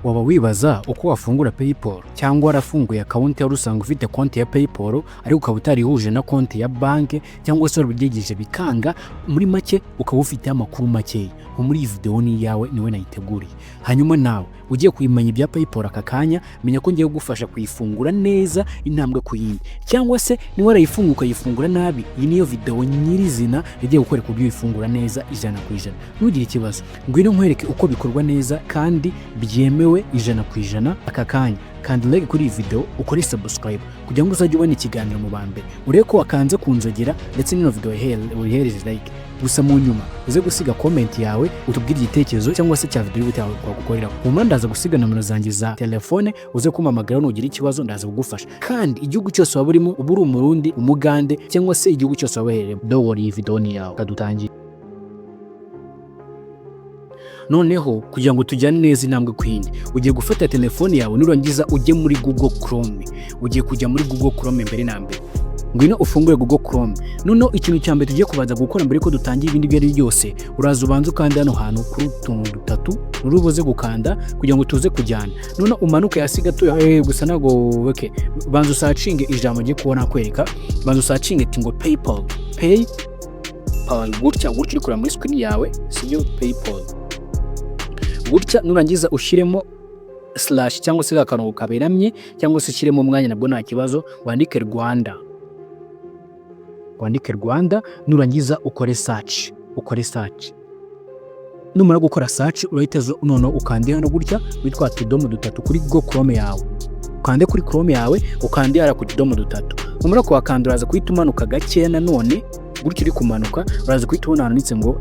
Waba wibaza uko wafungura PayPal, cyangwa warafunguye account, wari usanzwe ufite konti ya PayPal ariko ukaba utarihuje na konti ya banki, cyangwa se warabigerageje bikanga, muri make ukaba ufite amakuru makeya? Nko muri iyi video ni iyawe, niwe nayiteguriye. Hanyuma nawe ugiye kuyimenya ibya PayPal aka kanya, menya ko ngiye kugufasha kuyifungura neza intambwe ku yindi. Cyangwa se niba warayifunguye ukayifungura nabi, iyi niyo video nyirizina igiye kukwereka uburyo uyifungura neza 100%. Ntugire ikibazo, ngwino nkwereke uko bikorwa neza kandi byemewe 100%. Aka kanya kanda like kuri iyi video, ukore subscribe kugira ngo uzajye ubona ikiganiro mu ba mbere, urebe ko wakanze ku nzogera, ndetse n'ino video uyihereze like. Gusa mu nyuma uze gusiga comment yawe, utubwire igitekerezo cyangwa se cya video y'ubutaha twagukorera. Humura, ndaza gusiga nomero zanjye za telefone, uze kumpamagara nugira ikibazo, ndaza kugufasha. Kandi igihugu cyose waba urimo, uba uri Umurundi, Umugande, cyangwa se igihugu cyose waba uherereyemo, don't worry, iyi video ni yawe. Kadutangire noneho kugira ngo tujyane neza intambwe ku yindi. Ugiye gufata telefone yawe, nurangiza ujye muri Google Chrome. Ugiye kujya muri Google Chrome. Mbere na mbere ngwino ufungure Google Chrome. Noneho ikintu cya mbere tugiye kubanza gukora mbere yuko dutangira ibindi ibyo ari byo byose, uraza ubanza ukanda hano hantu kuri utuntu dutatu uri buze gukanda kugira ngo tuze kujyana. Noneho umanuke hasi gato. Gusa ntabwo, okay, banza usearchinge ijambo ngiye kubona kwereka. Banza usearchinge ati ngo PayPal, PayPal gutya gutya uri kureba muri screen yawe, sibyo? PayPal gutya. Nurangiza ushyiremo slash cyangwa se akarongo kaberamye, cyangwa se ushyiremo umwanya, nabwo nta kibazo, wandike Rwanda, wandike Rwanda. Nurangiza ukore search, ukore search. Numara gukora search, urahita noneho ukande hano gutya muri twa tudomo dutatu kuri Google Chrome yawe. Ukande kuri Chrome yawe, ukande hariya ku tudomo dutatu. Numara kuhakanda, uraza guhita umanuka gakeya nanone gutya. Uri kumanuka, uraza guhita ubona ahantu handitse ngo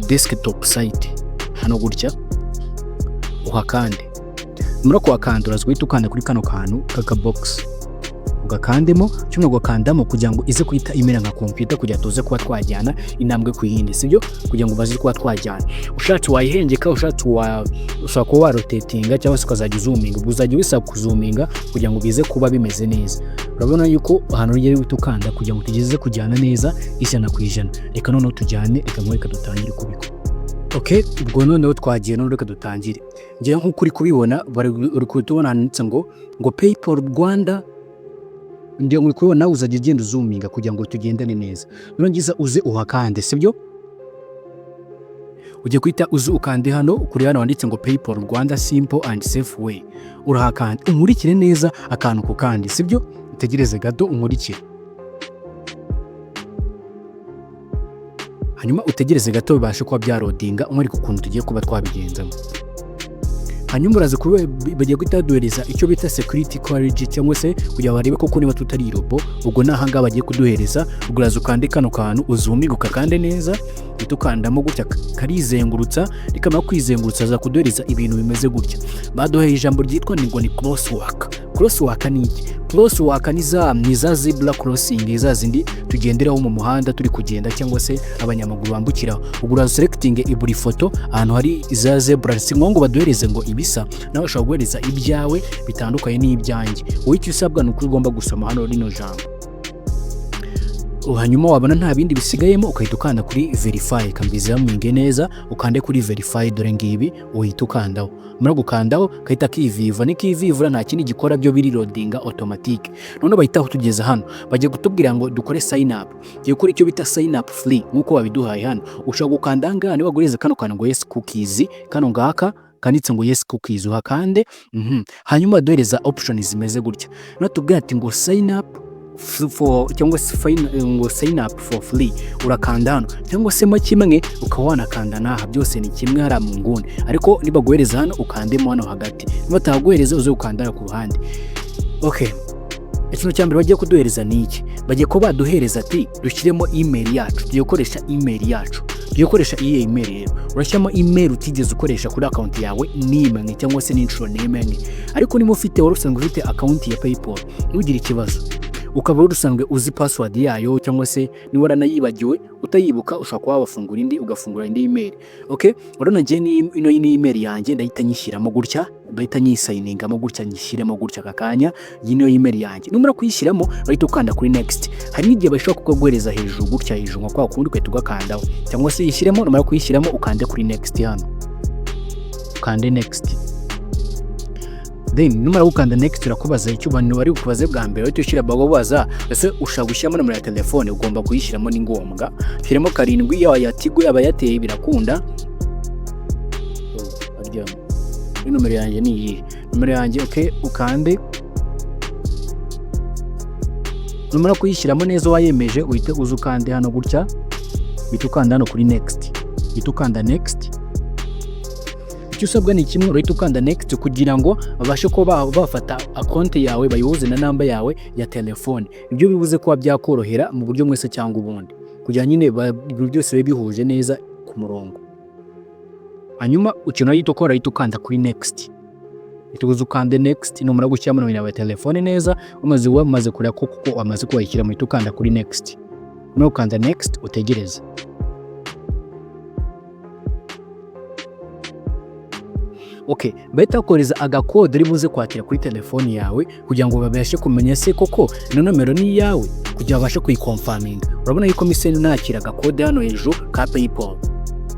desktop site, hano gutya, uhakande. Numara kuhakanda, uraza guhita ukanda kuri kano kantu k'akabox, ugakandemo kimwe, ugakandamo kugira ngo ize guhita imera nka computer, kugira tuze kuba twajyana intambwe ku yindi, sibyo? Kugira ngo baze kuba twajyana. Ushatse wayihengeka, ushatse ushobora kuba warotatinga cyangwa se ukazajya uzoominga. Ubwo uzajya wisaba kuzoominga kugira ngo bize kuba bimeze neza. Urabona yuko ahantu ugiye guhita ukanda kugira ngo tugeze kujyana neza 100%. Reka noneho tujyane, reka nkwereka dutangire kubikora. Okay, ubwo noneho twagiye, none reka dutangire. Ngewe nk'uko uri kubibona, uri kubibona handitse ngo PayPal Rwanda. Ngiye uri kubibona nawe, uzajya ugenda uzoominga kugira ngo tugendane neza. Nurangiza uze uhakande, sibyo? Ugiye guhita uze ukande hano kuri hano handitse ngo "PayPal Rwanda, simple and safe way". Urahakanda, unkurikire neza akantu ku kandi, sibyo? Utegereze gato unkurikire. Hanyuma utegereze gato bibashe kuba byaloadinga, umwereka ukuntu tugiye kuba twabigenzamo. Hanyuma uraza kuba bagiye guhita baduhereza icyo bita security query, cyangwa se kugira ngo barebe koko niba tutari robot. Ubwo ni ahangaha bagiye kuduhereza. Ubwo uraza ukande kano kantu, uzoominge, ukakande neza, uhita ukandamo gutya, karizengurutsa. Rikamara kwizengurutsa, aza kuduhereza ibintu bimeze gutya. Baduhaye ijambo ryitwa ni ngo ni crosswalk. Crosswalk ni iki? Crosswalk ni za zebra crossing, za zindi tugenderaho mu muhanda turi kugenda, cyangwa se abanyamaguru bambukiraho. Ubwo uraza selecting buri foto ahantu hari za zebra. Si ngombwa ngo baduhereze ngo ibisa, nawe ushobora guhereza ibyawe bitandukanye n'ibyanjye. Wowe icyo usabwa ni uko ugomba gusoma hano rino jambo. Hanyuma wabona nta bindi bisigayemo, ugahita ukanda kuri verify. Kambizamwinge neza, ukande kuri verify. Dore ngibi, uhita ukandaho. Umara gukandaho, kahita kiviva. Nikivivura, nta kindi gikora, byo biri loadinga automatique. Noneho bahita tugeza hano, bagiye kutubwira ngo dukore sign up. Tugiye gukora icyo bita sign up free nk'uko babiduhaye hano. Ushobora gukanda aha ngaha niba baguriza kano kantu ngo yes cookies, kano ngaka kanditse ngo yes cookies, uhakande. Hanyuma baduhereza option zimeze gutya. Noneho tubwira ati ngo sign up for, cyangwa se ngo sign up for free. Urakanda hano, cyangwa se mo kimwe ukaba wanakanda n'aha, byose ni kimwe hariya mu nguni. Ariko nibaguhereza hano, ukandemo hano hagati, niba bataguhereza uze gukanda ku ruhande. Okay, ikintu cya mbere bagiye kuduhereza ni iki? Bagiye kuba baduhereza ati dushyiremo email yacu. Tugiye gukoresha email yacu, tugiye gukoresha iyi email. Rero urashyiramo email utigeze ukoresha kuri account yawe n'imwe, cyangwa se n'inshuro n'imwe. Ariko niba ufite, wari usanzwe ufite account ya PayPal, ntugire ikibazo, ukaba wari usanzwe uzi password yayo, cyangwa se niba waranayibagiwe utayibuka, ushobora kuba wafungura indi, ugafungura indi email. Okay, urabona njye ino ni email yanjye, ndahita nyishyiramo gutya, ndahita nyisigningamo gutya, nyishyiremo gutya aka kanya. Iyi niyo email yanjye. Numara kuyishyiramo, urahita ukanda kuri next. Hari n'igihe bashobora kukaguhereza hejuru gutya, hejuru nka kwa kundi, ugahita ugakandaho, cyangwa se yishyiremo. Numara kuyishyiramo, ukande kuri next hano, ukande next. Then numara gukanda next, urakubaza icyo abantu bari bukubaze bwa mbere. Uhita ushyira, bababaza ese ushaka gushyiramo nomero ya telefone. Ugomba kuyishyiramo, ni ngombwa. Shyiramo 7, yaba ya Tigo, yaba Airtel, birakunda. Harya nomero yanjye ni iyi, nomero yanjye. Okay, ukande. Numara kuyishyiramo neza wayemeje, uhite uza ukande hano gutya, uhita ukanda hano kuri next, uhita ukanda next. Icyo usabwa ni kimwe, urahita ukanda next kugira ngo babashe kuba bafata konti yawe bayihuze na namba yawe ya telefone. Ibyo bibuze kuba byakorohera mu buryo mwese cyangwa ubundi, kugira nyine ibintu byose bibe bihuje neza ku murongo. Hanyuma ikintu urahita ukora, urahita ukanda kuri next, uhita uza ukande next. Numara gushyiramo nomero yawe ya telefone neza, wamaze kureba ko kuko wamaze kuwayishyiramo, uhita ukanda kuri next. Numara gukanda next, utegereze. Okay, bahita bakohereza agakode uri buze kwakira kuri telefoni yawe kugira ngo babashe kumenya se koko ino nomero ni iyawe, kugira babashe kuyiconfirminga. Urabona yuko mise nakira agakode hano hejuru ka PayPal,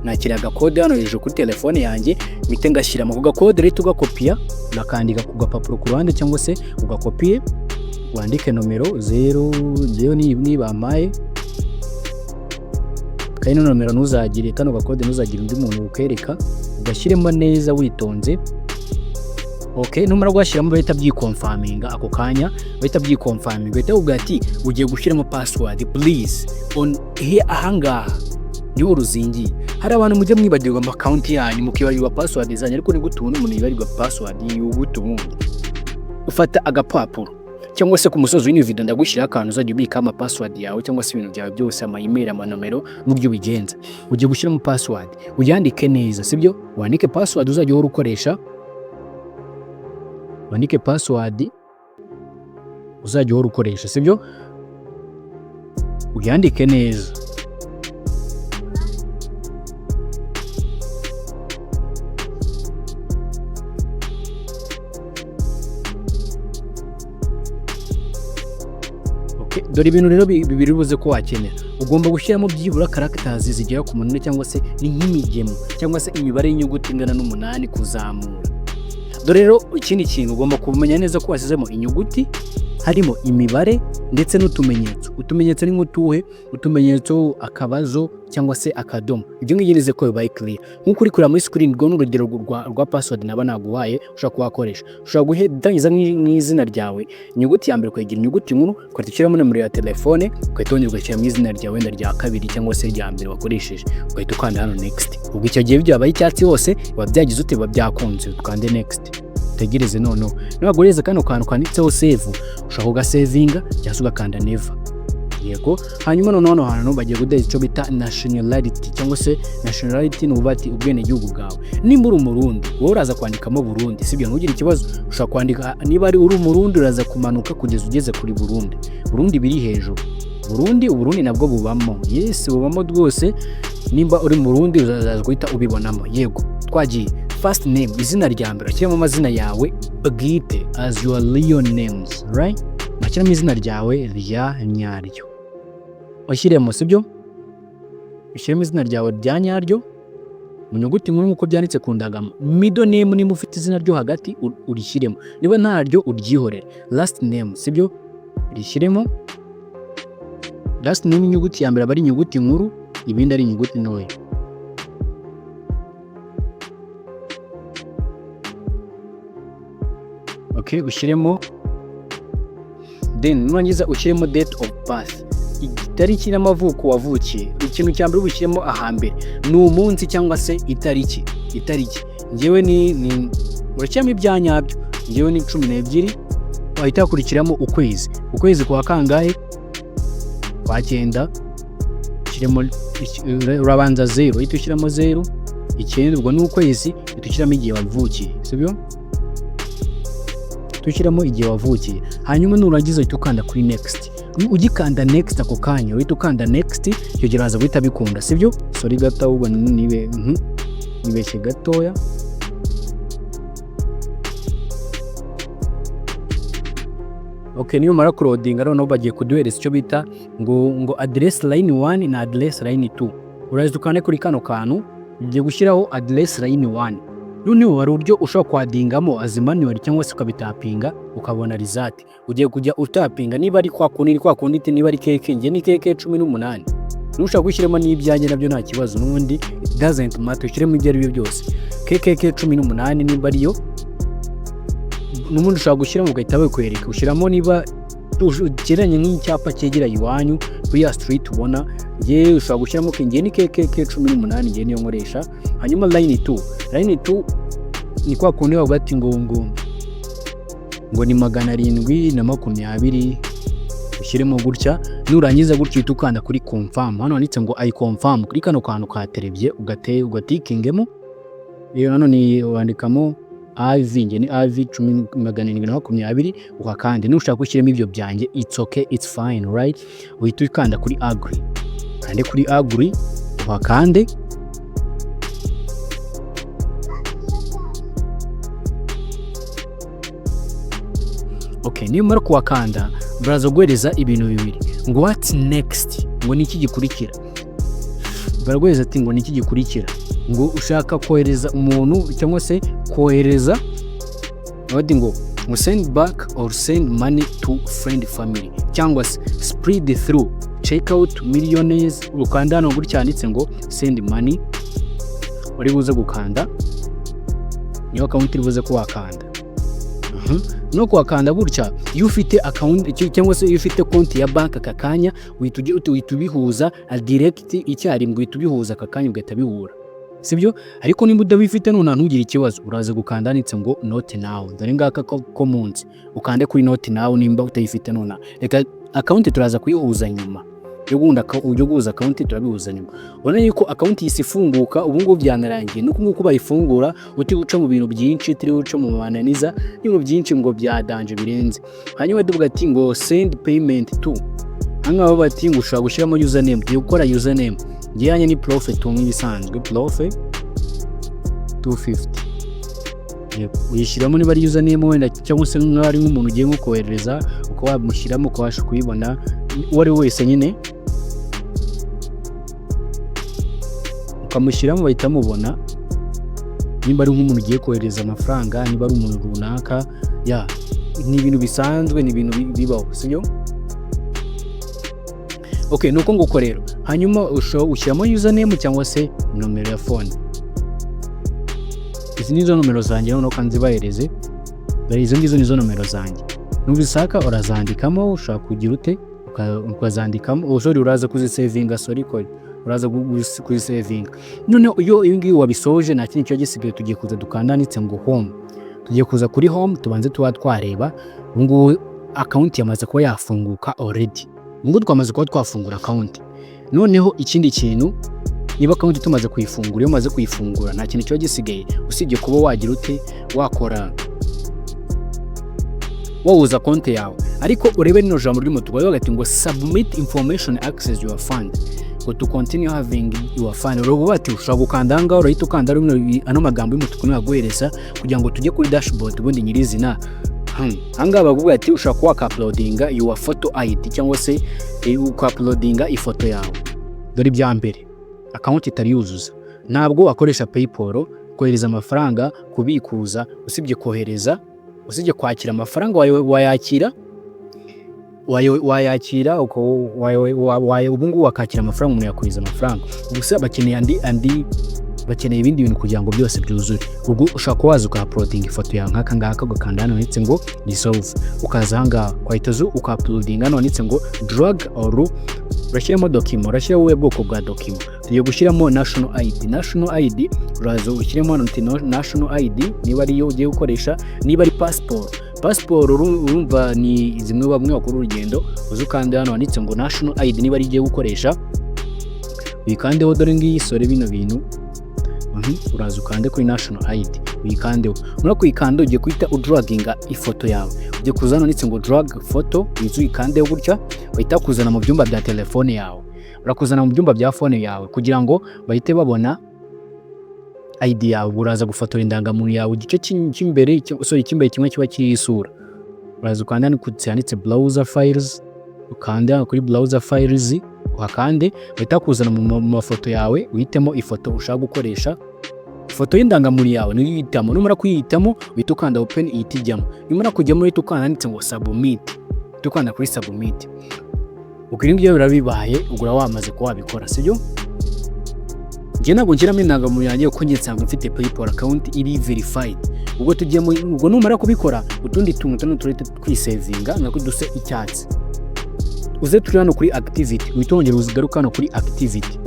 nakira agakode hano hejuru kuri telefone yanjye, mpite ngashyiramo ako gakode. Rero ugakopiya, ugakandika ku gapapuro ku ruhande, cyangwa se ugakopiye wandike nomero 0 ngewe nibampaye. Kandi ino nomero ntuzagire, kano gakode ntuzagire undi muntu ukereka, ugashyiremo neza witonze. Okay, numara kugashyiramo bahita byiconfirminga ako kanya, bahita byiconfirminga, bahita bakubwira ati ugiye gushyiramo password, please on here. Ahangaha niho ruzingiye. Hari abantu mujya mwibagirwa ama account yanyu, mukibagirwa password zanyu, ariko ni gute ubundi umuntu yibagirwa password yiwe? Gute ubundi? Ufata agapapuro, cyangwa se ku musozi w'ino video ndagushyiraho akantu uzajya ubikaho ama password yawe cyangwa se ibintu byawe byose, ama email, amanomero, n'uburyo ubigenza. Ugiye gushyiramo password, uyandike neza, sibyo? Wandike password uzajya uhora ukoresha, wandike password uzajya uhora ukoresha, sibyo? Uyandike neza. Okay, dore ibintu rero bibiri buze ko wakenera. Ugomba gushyiramo byibura characters zigera ku 8, cyangwa se ni nk'imigemo, cyangwa se imibare y'inyuguti ingana n'umunani kuzamura. Dore rero ikindi kintu ugomba kumenya neza ko washyizemo inyuguti, harimo imibare ndetse n'utumenyetso. Utumenyetso ni nk'utuhe? Utumenyetso, akabazo cyangwa se akadomo. Ibyo ngibyo nize ko bibaye clear. Nk'uko uri kureba muri screen, rwo n'urugero rwa password naba naguhaye ushobora kuba wakoresha. Ushobora gutangiza nk'izina ryawe, inyuguti ya mbere ukayigira inyuguti nkuru, ugahita ushyiramo nomero ya telefone, ugahita wongera ugashyiramo izina ryawe wenda rya kabiri cyangwa se rya mbere wakoresheje, ugahita ukanda hano next. Ubwo icyo gihe byabaye icyatsi hose, biba byagize ute? Biba byakunze. Ukande next, utegereze. Noneho nibaguhereza kano kantu kanditseho save, ushobora kugasavinga cyangwa se ugakanda never. Yego. Hanyuma noneho hano hantu bagiye kuduha icyo bita nationality, cyangwa se nationality ni ukuvuga ati ubwenegihugu bwawe. Nimba uri Umurundi, wowe uraza kwandikamo Burundi, sibyo? Ntugire ikibazo, ushobora kwandika. Niba ari uri Umurundi, uraza kumanuka kugeza ugeze kuri Burundi. Burundi biri hejuru. Burundi, Uburundi nabwo bubamo. Yes, bubamo rwose. Nimba uri Murundi, uzaza guhita ubibonamo. Yego, twagiye. First name, izina rya mbere, ushyiramo amazina yawe bwite, as your real names, right? Washyiramo izina ryawe rya nyaryo, ushyiremo, sibyo? Ushyiremo izina ryawe rya nyaryo mu nyuguti nkuru nk'uko byanditse ku ndagamo. Middle name, niba ufite izina ryo hagati urishyiremo, niba ntaryo uryihorere. Last name, sibyo? Rishyiremo. Last name, inyuguti ya mbere aba ari inyuguti nkuru, ibindi ari inyuguti ntoya. Okay, ushyiremo. Then nurangiza ushyiremo date of birth, itariki n'amavuko wavukiye. Ikintu cya mbere ubishyiremo ahambere ni umunsi cyangwa se itariki. Itariki ngewe ni urashyiramo ibya nyabyo, ngewe ni 12, wahita hakurikiramo ukwezi. Ukwezi kwa kangahe? Kwa cyenda. Ushyiremo, urabanza 0, uhita ushyiramo 0 9, ubwo ni ukwezi, uhita ushyiramo igihe wavukiye, sibyo? Ushyiramo igihe wavukiye. Hanyuma nurangiza uhita ukanda kuri next. Ugikanda next ako kanya, uhita ukanda next, icyo gihe uraza guhita bikunda, sibyo? Sorry gato, ahubwo nibe nibeshye gatoya. Okay, niyo mara kuloadinga, noneho bagiye kuduhereza icyo bita ngo address line 1 na address line 2. Uraza ukande kuri kano kantu, ugiye gushyiraho address line 1. Noneho hari uburyo ushobora kwaddingamo as manual cyangwa se ukabitypinga ukabona result. Ugiye kujya utypinga niba ari kwa kundi, ni kwa kundi, niba ari KK, njye ni KK 18. Nushaka gushyiramo n'ibyanjye nabyo nta kibazo, n'ubundi it doesn't matter, ushyiremo ibyo ari byo byose. KKK 18 nimba ariyo, n'ubundi ushobora gushyiramo ugahita bikwereka. Ushyiramo niba ugereranye nk'icyapa cyegereye iwanyu kuri ya street ubona, njye ushobora gushyiramo njye ni KKK 18, njye niyo nkoresha. Hanyuma line 2, line 2 ni kwa kundi bavuga ati ngo ni 720, ushyiremo gutya. Nurangiza gutya uhita ukanda kuri confirm. Hano handitse ngo "I confirm", kuri kano kantu katerebye ugate ugatikingemo. Iyo hano ni wandikamo AV, njye ni AV 10720, ukakande. Nushaka gushyiramo ibyo byanjye, it's okay, it's fine, right? Uhita ukanda kuri agree, kande kuri agree, uhakande. Okay, nimara kuwakanda baraza guhereza ibintu bibiri ngo "What's next?", ngo ni iki gikurikira. Baraguhereza ati ngo ni iki gikurikira, ngo ushaka kohereza umuntu cyangwa se kohereza bati ngo send back or send money to friend, family, cyangwa se spread through checkout millionaires. Ukanda hano gutya handitse ngo "send money", uri buze gukanda niyo account iri buze ko wakanda. No kuhakanda gutya, iyo ufite account cyangwa se iyo ufite konti ya banki aka kanya uhita ubihuza direct icyarimwe, uhita ubihuza aka kanya ugahita bihura, sibyo? Ariko nimba udabifite none ntugire ikibazo, uraza gukanda handitse ngo "not now". Dore ngaka ko munsi, ukande kuri "not now" nimba utayifite none. Reka account turaza kuyihuza nyuma yo guhunda, uburyo guhuza account turabihuza nyuma. Ubona yuko account yise ifunguka ubu ngubu, byanarangiye. Nuko nguko bayifungura utiriwe uca mu bintu byinshi, utiriwe uca mu mananiza n'ibintu byinshi ngo bya danger birenze. Hanyuma tuvuga ati ngo "send payment to", ahangaha bati ngo ushobora gushyiramo username. Tugiye gukora username, ngiye yanjye ni profe tu nk'ibisanzwe, profe 250. Yego, uyishyiramo niba ari username wenda, cyangwa se nk'aho ari nk'umuntu ugiye nko kohereza ukaba wamushyiramo ukabasha kuyibona uwo ari we wese nyine, ukamushyiramo bahita mubona nimba ari nk'umuntu ugiye kohereza amafaranga, niba ari umuntu runaka. Ya, ni ibintu bisanzwe, ni ibintu bibaho, sibyo? Okay, nuko nguko rero. Hanyuma ushyiramo username cyangwa se nomero ya phone. Izi nizo nomero zanjye, noneho kandi nzibahereze. Dore izo ngizo nizo nomero zanjye. Nubishaka urazandikamo, ushobora kugira ute, ukazandikamo. Oh, sorry, uraza kuzisavinga, sorry, kore uraza kuzisavinga. Noneho iyo ibi ngibi wabisoje, nta kindi kiba gisigaye. Tugiye kuza dukanda handitse ngo "home". Tugiye kuza kuri home, tubanze tuba twareba. Ubu ngubu account yamaze kuba yafunguka already, ubu ngubu twamaze kuba twafungura account. Noneho ikindi kintu, niba account tumaze kuyifungura, iyo umaze kuyifungura nta kintu kiba gisigaye usibye kuba wagira ute, wakora wahuza konti yawe. Ariko urebe rino jambo ry'umutuku baravuga ati ngo "submit information, access your fund", ngo "to continue having your fund". Uravuga bati ushobora gukanda aha ngaha, urahita ukanda ano magambo y'umutuku nibaguhereza kugira ngo tujye kuri dashboard ubundi nyirizina. Aha ngaha bavuga ati ushobora kuba wakauploadinga your photo ID cyangwa se ukauploadinga ifoto yawe. Dore ibya mbere, account itari yuzuza ntabwo wakoresha PayPal kohereza amafaranga, kubikuza, usibye kohereza, usibye kwakira amafaranga. Wayakira, wayakira, ubu ngubu wakakira amafaranga, umuntu yakohereza amafaranga. Gusa bakeneye andi, bakeneye ibindi bintu kugira ngo byose byuzure. Ubwo ushobora kuba waza ukauploadinga ifoto yawe nk'aka ngaka, ugakanda hano handitse ngo "resolve", ukaza aha ngaha ukahita uza ukauploadinga hano handitse ngo "drag or". Urashyiramo document, urashyiraho ubuhe bwoko bwa document? Tugiye gushyiramo national ID. National ID uraza ushyiremo hano uti national ID niba ariyo ugiye gukoresha, niba ari passport. Passport urumva ni zimwe bamwe bakora urugendo. Uza ukanda hano handitse ngo "national ID" niba ari ugiye gukoresha, uyikandeho. Dore ngiyi sore bino bintu. Uraza ukande kuri national ID, uyikandeho. Numara kuyikanda ugiye guhita udraginga ifoto yawe. Ugiye kuza hano handitse ngo "drag photo", uyize uyikandeho gutya, bahita kuzana mu byumba bya telefone yawe. Barakuzana mu byumba bya phone yawe kugira ngo bahite babona ID yawe. Uraza gufotora indangamuntu yawe igice cy'imbere, sorry, cy'imbere kimwe kiba kiriho isura. Uraza ukanda hano handitse "browse files", ukanda hano kuri "browse files", uhakande, bahita bakuzana mu mafoto yawe, uhitemo ifoto ushaka gukoresha. Ifoto y'indangamuntu yawe niyo uhitamo. Numara kuyihitamo, uhita ukanda open, ihita ijyamo. Numara kujyamo, uhita ukanda handitse ngo submit, uhita ukanda kuri submit. Ubwo ibi ngibyo biba bibaye, ubwo uraba wamaze kuba wabikora, sibyo? Njye ntabwo nshyiramo indangamuntu yanjye kuko njye nsanzwe mfite PayPal account iri verified. Ubwo tugiye mu, ubwo numara kubikora, utundi tuntu tuno turahita twisevinga nako duse icyatsi. Uze turi hano kuri activity, uhita wongera ugaruka hano kuri activity,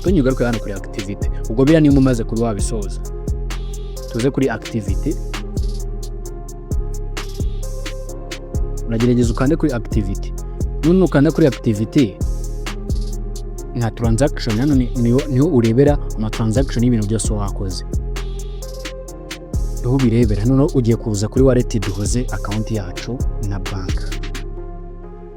twongera ugaruke hano kuri activity. Ubwo biriya niba umaze kuba wabisoza, tuze kuri activity, uragerageza ukande kuri activity. None ukanda kuri activity nka transaction, hano niho urebera ama transaction y'ibintu byose wakoze, niho ubirebera. Noneho ugiye kuza kuri wallet, duhuze account yacu na bank.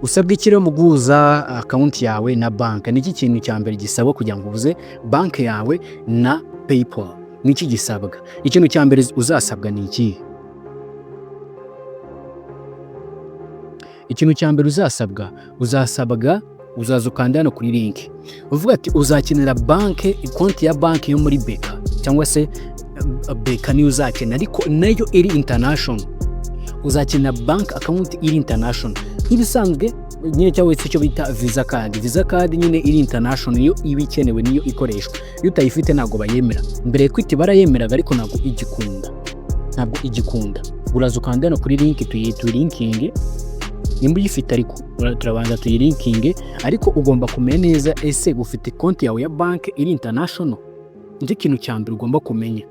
Usabwa iki rero mu guhuza account yawe na bank? Ni iki kintu cya mbere gisabwa kugira ngo uhuze bank yawe na PayPal? Ni iki gisabwa? Ikintu cya mbere uzasabwa ni ikihe? Ikintu cya mbere uzasabwa uzaza ukanda hano kuri link, uvuga ati uzakenera banke, konti ya banki yo muri BK cyangwa se BK niyo uzakenera, ariko nayo iri international. Uzakenera bank account iri international nk'ibisanzwe nyine, cyangwa se icyo bita visa card. Visa card nyine iri international niyo iba ikenewe, niyo ikoreshwa. Iyo utayifite ntabwo bayemera. Mbere Equity barayemeraga, ariko ntabwo igikunda, ntabwo igikunda. Uraza ukanda hano kuri link, tuyilinkinge nimba uyifite, ariko turabanza tuyilinkinge. Ariko ugomba kumenya neza ese ufite konti yawe ya banki iri international? Nicyo kintu cya mbere ugomba kumenya.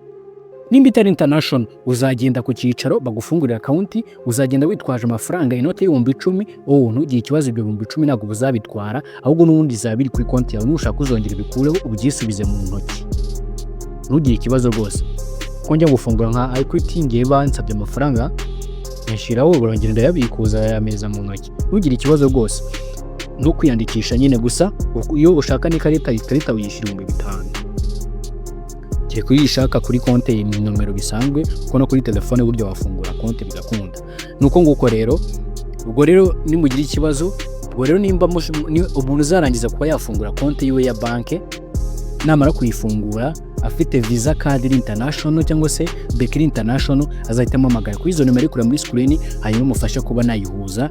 Nimba itari international, uzagenda ku cyicaro bagufungurira account, uzagenda witwaje amafaranga, inote y'ibihumbi 10. Wowe ntugire ikibazo, ibyo 10,000 ntabwo buzabitwara, ahubwo n'ubundi bizaba biri kuri konti yawe. Nushaka uzongera ubikureho, ubyisubize mu ntoki, ntugire ikibazo rwose. Ko njya gufungura nka Equity, ngiye bansabye amafaranga nyashyiraho, barongera ndayabikuza yameza mu ntoki. Ntugire ikibazo rwose, no kwiyandikisha nyine gusa. Iyo ushaka n'ikarita, ikarita uyishyura 5000. Kereka iyo uyishaka kuri konti nomero bisanzwe, kuko no kuri telefone burya wafungura konti bigakunda. Ni uko nguko rero. Ubwo rero nimugira ikibazo, ubwo rero nimba umuntu uzarangiza kuba yafungura konti yiwe ya banki, namara kuyifungura afite visa card iri international cyangwa se BK iri international, azahita amuhamagara kuri izo nimero iri kureba muri screen, hanyuma umufashe kuba nayihuza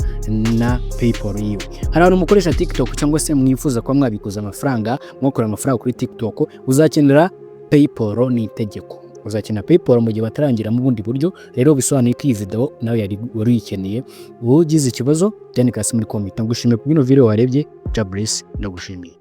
na PayPal yiwe. Hari abantu mukoresha TikTok cyangwa se mwifuza kuba mwabikuza amafaranga, mwakora amafaranga kuri TikTok, uzakenera PayPal, ni itegeko. Uzakenera PayPal mu gihe batarangiramo ubundi buryo. Rero bisobanuye ko iyi video nawe yari wari uyikeneye. Wowe ugize ikibazo, byandika hasi muri comment. Ndagushimiye kubw'ino video warebye. Jabless, ndagushimiye.